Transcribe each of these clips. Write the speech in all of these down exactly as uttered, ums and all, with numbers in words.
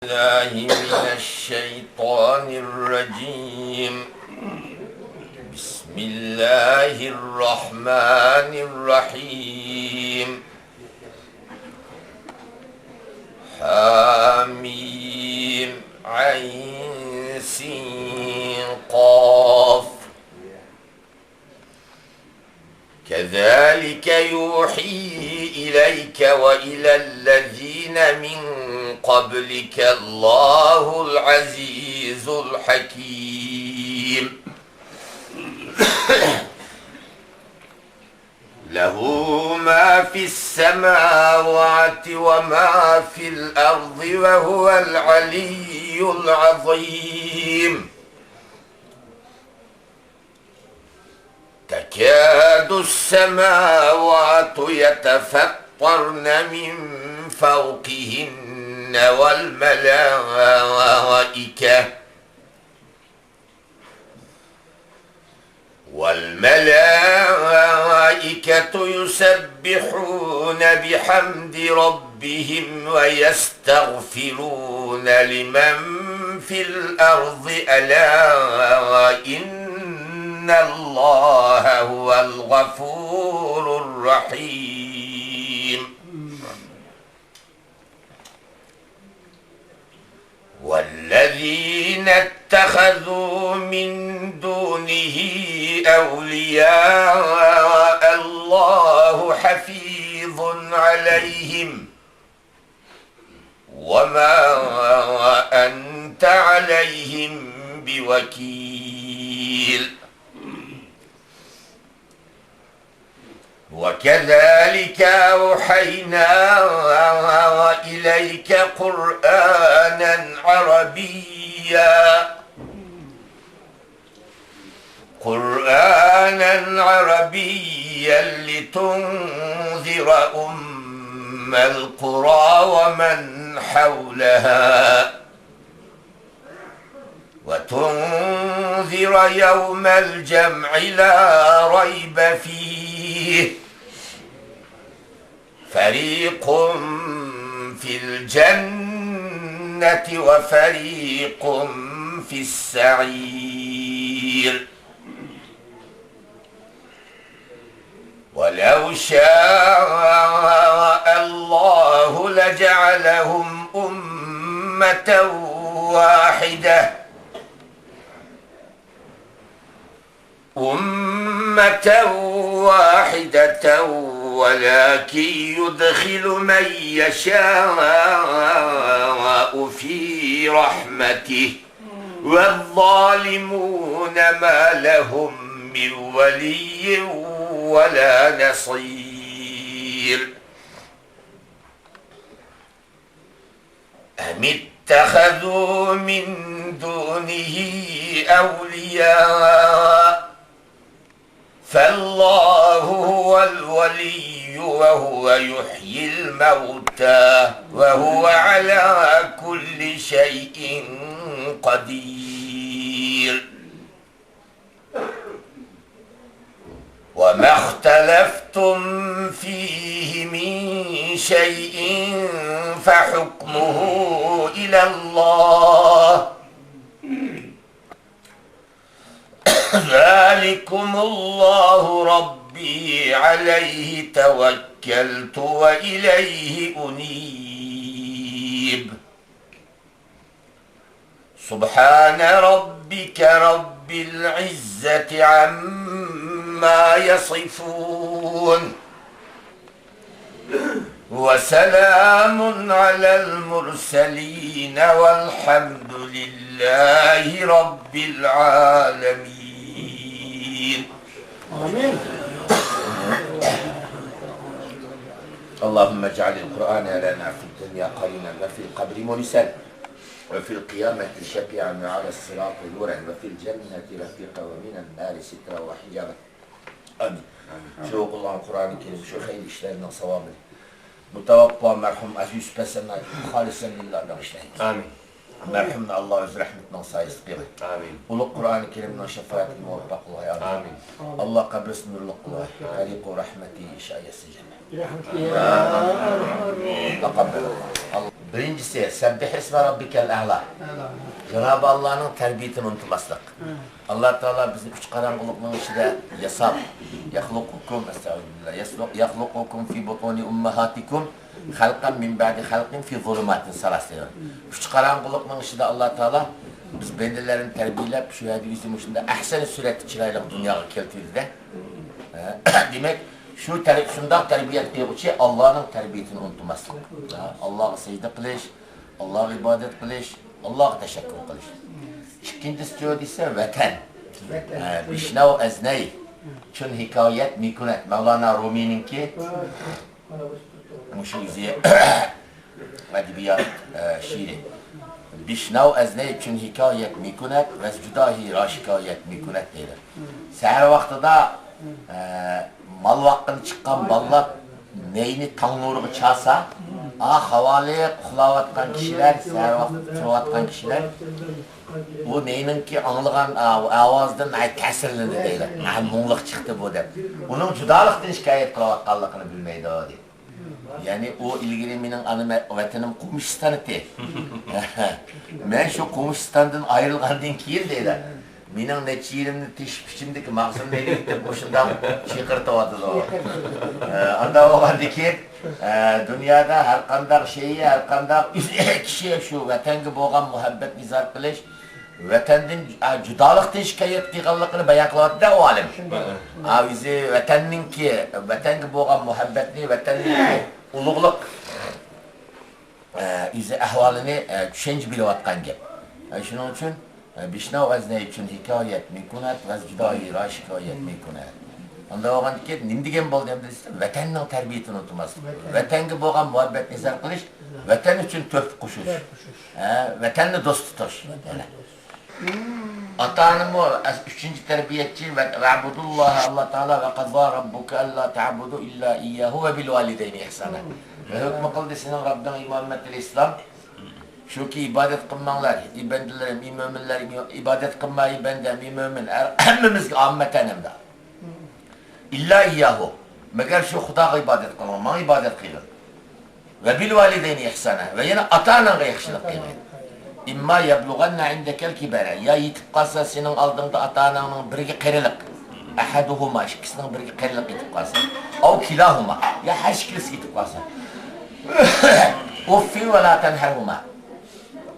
بالله من الشيطان الرجيم. بسم الله الرحمن الرحيم. حم. عين سين قاف. كذلك يوحي إليك وإلى الذين من قبلك الله العزيز الحكيم. له ما في السماوات وما في الأرض وهو العلي العظيم. تكاد السماوات يتفطرن من فوقهن والملائكة، والملائكة يسبحون بحمد ربهم ويستغفرون لمن في الأرض ألا إن الله هو الغفور الرحيم. والذين اتخذوا من دونه أولياء الله حفيظ عليهم وما أنت عليهم بوكيل. وكذلك أوحينا إليك قرآنا عربيا، قرآنا عربيا لتنذر أم القرى ومن حولها وتنذر يوم الجمع لا ريب فيه فريق في الجنة وفريق في السعير. ولو شاء الله لجعلهم أمة واحدة، أمة واحدة، ولكن يدخل من يشاء في رحمته، والظالمون ما لهم من ولي ولا نصير. أم اتخذوا من دونه أولياء، فالله هو الولي وهو يحيي الموتى وهو على كل شيء قدير. وما اختلفتم فيه من شيء فحكمه إلى الله، ذلكم الله ربي عليه توكلت وإليه أنيب. سبحان ربك رب العزة عما يصفون، وسلام على المرسلين والحمد لله رب العالمين. آمين. اللهم اجعل القرآن لنا في الدنيا قرينا وفي القبر منيسا وفي القيامة شفيعا وعلى الصراط نورا وفي الجنة رفيقا ومن النار سترا وحجابا. آمين. شۇ ئوقۇلغان قۇرئانى كەرىم شۇ خەير ئىشلارنىڭ ساۋابىنى مۇتەۋەپپا مەرھۇم ئەزىز يۈسۈپ ھەسەن خالىسەن لىللا بېغىشلايمىز. ئامىن. مەرھۇمنى ئاللا ئۆز رەھمىتىنىڭ سايىسىدا قىلغاي. ئامىن. ئۇلۇغ قۇرئانى كەرىمنىڭ شاپائىتىگە مۇۋەپپەق قىلغاي. ئامىن. ئامىن. ئاللا قەبرىسىنى نۇرلۇق قىلغاي. ئامىن. غەرىقۇ رەھمەتى شايەتسى جەننەت. برحمتك يا أرحم الراحمين. تەقەببەل. بىرىنچىسى، سەببىھ ئىسمە رەببىكەل ئەلا. جانابى ئاللانىڭ تەربىيىتىنى ئۇنتۇماسلىق. ئاللا تائالا بىزنى ئۈچ قاراڭغۇلۇقنىڭ ئىچىدە ياساپ، يەخلۇقۇكۇم، ئەستەغپىرۇللا، يەخلۇقۇكۇم فى بۇتۇنى ئۇممەھاتىكۇم خەلقەن مىن بەئدى خەلقىن فى زۇلۇماتىن سالاس دەيدۇ. ئۈچ قاراڭغۇلۇقنىڭ ئىچىدە ئاللا تائالا بىز بەندىلەرنى تەربىيەلەپ، شۇ يەردە ئۆزى مۇشۇنداق ئەھسەن سۈرەتتە چىرايلىق دۇنياغا كەلتۈردى-دە. دېمەك، شۇ تەر-، شۇنداق تەربىيەت قىلغۇچى ئاللانىڭ تەربىيىتىنى ئۇنتۇماسلىق. ئاللاغا سەجدە قىلىش، ئاللاغا ئىبادەت قىلىش، ئاللاغا تەشەككۈر قىلىش. ئىككىنچىسى نېمە دېسە، ۋەتەن. ۋەتەن. ئە، بىشناۋ ئەزنەي، چۈن ھېكايەت مىكۇنەت، مەۋلانا رۇمىينىڭكى مۇشۇ ئۆزى ئەدەبىيات، ئە، شېئىرى. بىشناۋ ئەزنەي، چۈن ھېكايەت مىكۇنەت، ۋەز جۇداھى راشىكايەت مىكۇنەت دەيدۇ. سەھەر ۋاقتىدا، ئە، مال باققىلى چىققان بالىلار نەينى تاڭ نۇرىغا چالسا، ئا، خاۋالىق ئۇخلاۋاتقان كىشىلەر، سەھەر ۋاقتىدا تۇرۇۋاتقان كىشىلەر، بۇ نەينىڭكى ئاڭلىغان، ئا، ئاۋازىدىن، ئاي، تەسىرلىنىدۇ دەيدۇ. ئا، مۇڭلۇق چىقتى بۇ دەپ. ئۇنىڭ جۇدالىقتىن شىكايەت قىلىۋاتقانلىقىنى بىلمەيدۇ، دەيدۇ. يەنى ئۇ ئىلگىرى مېنىڭ ئانا ۋەتىنىم قومۇشىستان ئىدى. مەن شۇ قومۇشىستاندىن ئايرىلغاندىن كېيىن دەيدۇ، مېنىڭ نەچچە يېرىمنى تېشىپ ئىچىمدىكى ماغزىمنى ئېلىۋېتىپ مۇشۇنداق چىقىرتىۋاتىدۇ. ئە، ئانداق بولغاندىن كېيىن، ئە، دۇنيادا ھەرقانداق شەيئى، ھەرقانداق كىشى شۇ ۋەتەنگە بولغان مۇھەببەتنى ئىزھار قىلىش، ۋەتەندىن، ئە، جۇدالىقتىن شىكايەت قىلغانلىقىنى بايان قىلىۋاتىدۇ ئۇ ئالىم. ئە، ئۆزى ۋەتەننىڭكى، ۋەتەنگە بولغان مۇھەببەتنى، ۋەتەننىڭكى ئۇلۇغلۇق، ئە، ئۆزى ئەھۋالىنى، ئە، چۈشەنچە بېرىۋاتقان گەپ. ئە، شۇنىڭ ئۈچۈن، ئە، بىشناۋ ئەزنەي چۈن ھېكايەت مىكۇنەت، ۋەز جۇدايى راشىكايەت مىكۇنەت. ئۇنداق بولغاندىكىن نېمە دېگەن بولدى ئەمدى دېسە، ۋەتەننىڭ تەربىيىتىنى ئۇنتۇماسلىق. ۋەتەن. ۋەتەنگە بولغان مۇھەببەتنى ئىزھار قىلىش، ۋەتەن ئۈچۈن تۆھپە قوشۇش. تۆھپە قوشۇش. ھە، ۋەتەننى دوست تۇتۇش. ۋەتەننى دوست تۇتۇش. ئاتا-ئانىمۇ ئەس-، ئۈچىنچى تەربىيەتچى، ۋە، ۋەبۇدۇللاھە، ئاللا تائالا، ۋە قەزا رەببۇكە ئەللا تەبۇدۇ ئىللا ئىيياھۇ ۋە بىل ۋالىدەينى ئىھسانا. ۋە ھۆكمى قىلدى سېنىڭ رەببىڭ، ئى مۇھەممەد ئەلەيھىسسالام، شۇكى ئىبادەت قىلماڭلار، ئى بەندىلىرىم، ئى مۆمىنلەر، ئى-، ئىبادەت قىلماي، ئى بەندەم، ئى مۆمىن، ھەر، ھەممىمىزگە ئاممەتەن ئەمدى. ئىللا ئىيياھۇ، مەگەر شۇ خۇداغا ئىبادەت قىلىڭ، ماڭا ئىبادەت قىلىڭ. ۋە بىل ۋالىدەينى ئىھسانا، ۋە يەنە ئاتا-ئاناڭغا ياخشىلىق قىلغىن. ئىمما يەبلۇغەننە ئىندەكەل كىبەرە، يا يېتىپ قالسا سېنىڭ ئالدىڭدا ئاتا-ئاناڭنىڭ بىرىگە قېرىلىق، ئەھەدۇھۇما، ئىككىسىنىڭ بىرىگە قېرىلىق يېتىپ قالسا، ئاۋ كىلاھۇما، يا ھەر ئىككىلىسى يېتىپ قالسا، ئۇففىن ۋە لا تەنھەرھۇما.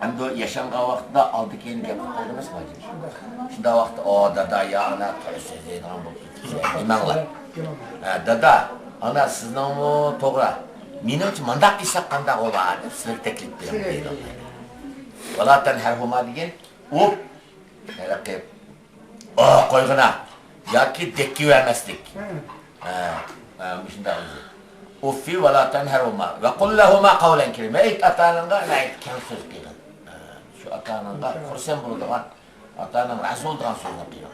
ئەمدى ياشانغان ۋاقتىدا ئالدى-كەينى گەپ قىلىپ قالدىڭىزمۇ ھاجى؟ شۇنداق ۋاقىتتا، ئو، دادا، يا ئانا، توغرا سۆزلەيدىغان بولۇپ كېتىپسىز. دېمەڭلار. ھە، دادا، ئانا، سىزنىڭمۇ توغرا. مېنىڭچە مانداق قىلساق قانداق بولا دەپ سىلەرگە تەكلىپ بېرىمەن دەيدۇ. ۋە لا تەنھەرھۇما دېگەن، ئۇ، ھېلىقى، ئو، قويغىنا ياكى دەككە بەرمەسلىك. ھە، ھە، مۇشۇنداق ئۆزى. ئۇففى ۋە لا تەنھەرھۇما ۋە قۇل لەھۇما قەۋلەن كەرىمە. ئېيت ئاتا-ئاناڭغا ناھايىتى كەڭ سۆز قىلغىن. ھە، شۇ ئاتا-ئاناڭغا خۇرسەن بولىدىغان، ئاتا-ئاناڭ رازى بولىدىغان سۆزنى قىلغىن.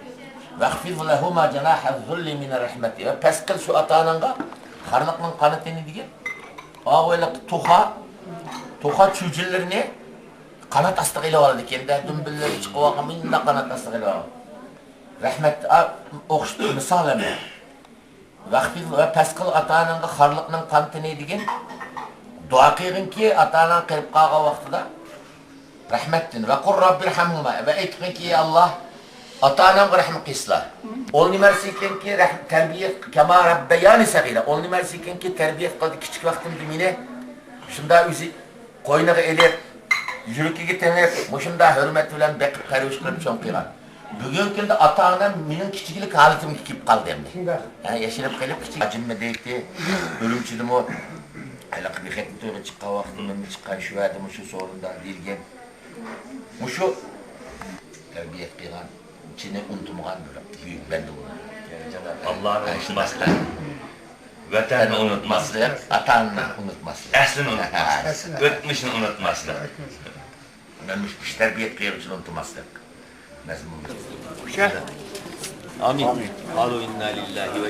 ۋەخفىز لەھۇما جاناھەز زۇللى مىنەر رەھمەتى. ۋە پەس قىل شۇ ئاتا-ئاناڭغا خارلىقنىڭ قانىتىنى دېگىن. ئاۋۇ ھېلىقى توخۇ، توخۇ چۈجىلىرىنى قانات ئاستىغا ئېلىۋالىدىكەن-دە، دۈمبىلىرى چىقىۋالغان مۇنداق قانات ئاستىغا ئېلىۋالغان. رەھمەت، ئا، ئوخشىتىپ مىسال ئەمەس. ۋەخفىز ۋە پەس قىل ئاتا-ئاناڭغا خارلىقنىڭ قانىتىنى دېگىن. دۇئا قىلغىنكى، ئاتا-ئاناڭ قېرىپ قالغان ۋاقتىدا رەھمەتتىن. ۋە قۇل رەببىرھەمھۇما، ۋە ئېيتقىنكى، يا ئاللا، ئاتا-ئانامغا رەھمەت قىلسىلا. ئۇل نېمە نەرسە ئىكەنكى، رەھ-، تەربىيە، كەما رەببەيانى سەغىرە. ئۇل نېمە نەرسە ئىكەنكى، تەربىيە قىلدى كىچىك ۋاقتىمدا مېنى. شۇنداق ئۆزى قوينىغا ئېلىپ، يۈرىكىگە تېڭىپ، مۇشۇنداق ھۆرمەت بىلەن بېقىپ، پەرۋىش قىلىپ چوڭ قىلغان. بۈگۈنكى كۈندە ئاتا-ئانام مېنىڭ كىچىكلىك ھالىتىمگە كېلىپ قالدى ئەمدى. شۇنداق. ھە، ياشىرىپ قېلىپ، كىچىك ھاجىممۇ دەيتتى، ئۈرۈمچىدىمۇ ھېلىقى بىخەتەر تويغا چىققان ۋاقتىمدا چىققان شۇ يەردە مۇشۇ سورۇندا دېيىلگەن. مۇشۇ تەربىيە قىلغان، چىنى ئۇنتۇمىغان بىر بۈيۈك بەندە بولدى. ئاللانى ئۇنتۇماسلىق، ۋەتەننى ئۇنتۇماسلىق، ئاتا-ئانىنى ئۇنتۇماسلىق، ئەسلىنى ئۇنتۇماسلىق، ئۆتمۈشنى ئۇنتۇماسلىق. مەن مۇشۇ كىشى تەربىيە قىلغۇچىنى ئۇنتۇماسلىق. مەزمۇن. ئامىن. قالۇ ئىننا لىللاھى ۋە